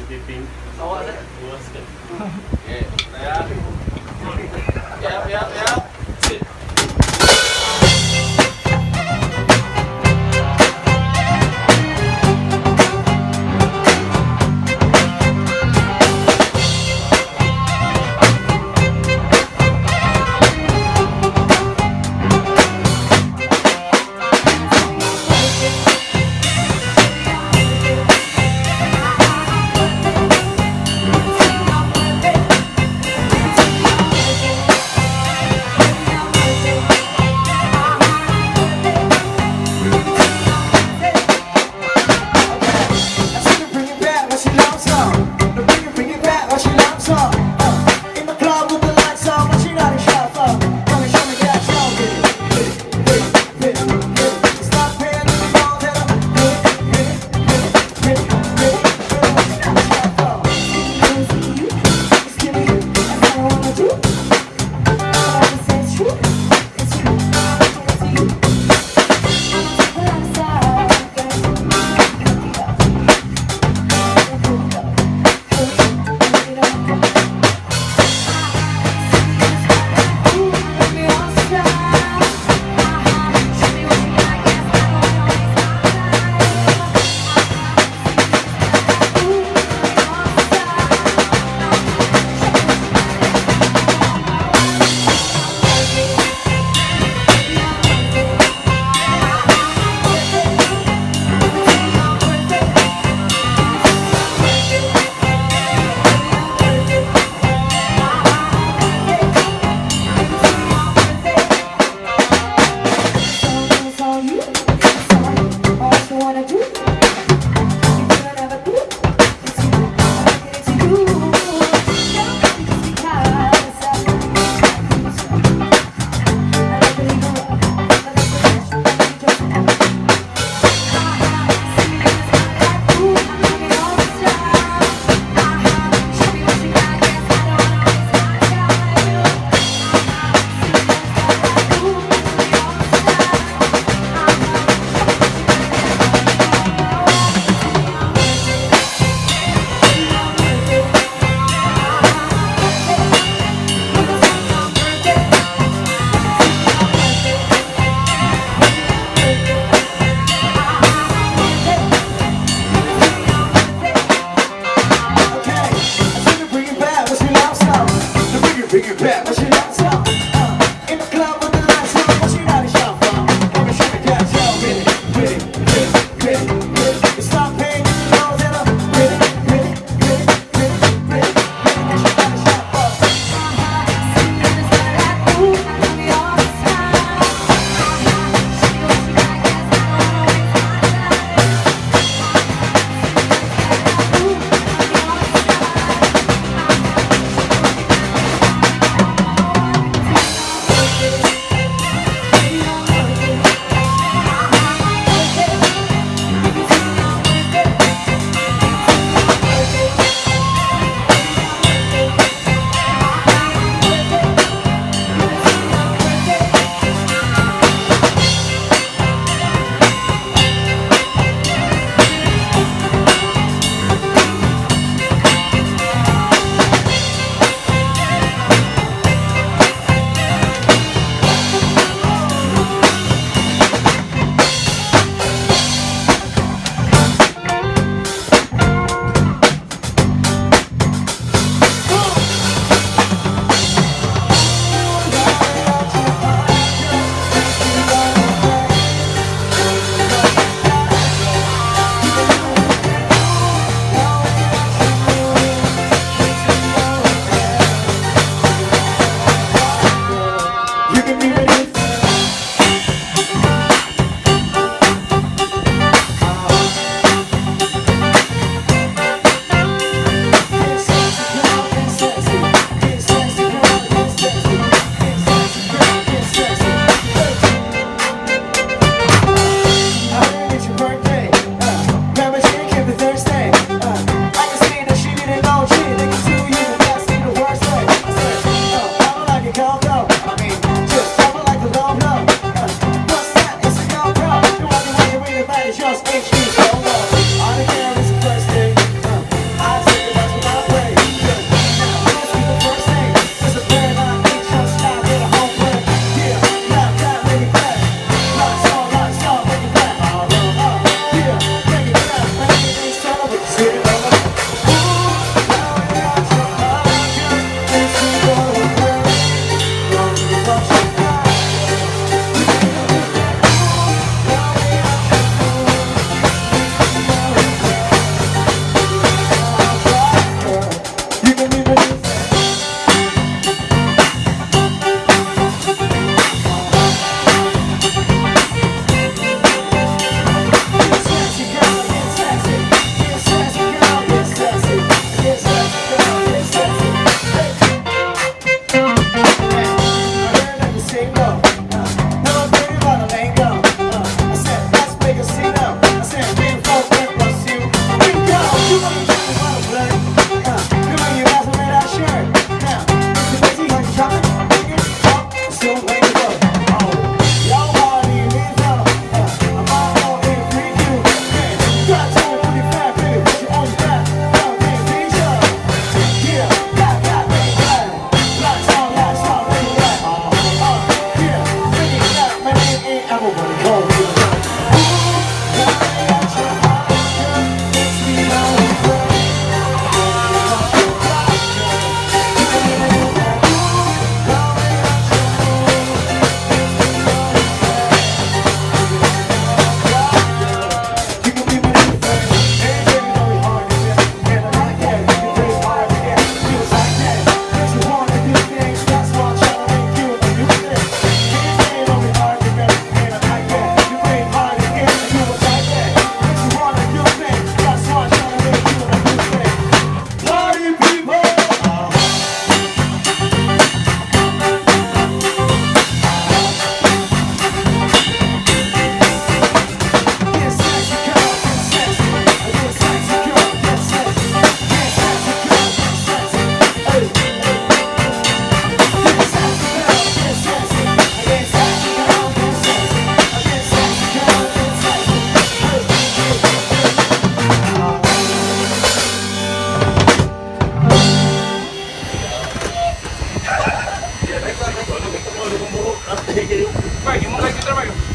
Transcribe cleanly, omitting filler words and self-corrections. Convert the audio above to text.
Skipping. Okay, kaya. Yep. Sit. Everybody call me the Ooh, at your heart, girl, makes me wanna pray. You can be my new thing. Ooh, coming at your move makes me wanna pray. You can be my new thing. Hey, baby, know you're hard to get, and I like that. You can play hard to get. Feels like that. Makes you wanna do things. That's why I'm trying to make you a new thing. Hey, baby, know you're hard to get, and I like that. You play hard to get. Feels like that. Makes you wanna do things. That's why I'm trying to make you a new thing. Party people. Get sexy, girl, get sexy. Get sexy, girl, get sexy. Get sexy, girl, get sexy. Hey, hey. Get sexy, girl, get sexy. Get sexy, girl, get sexy. Get sexy, girl, get sexy. Hey, hey, hey. Bay, yung mga computer, bay.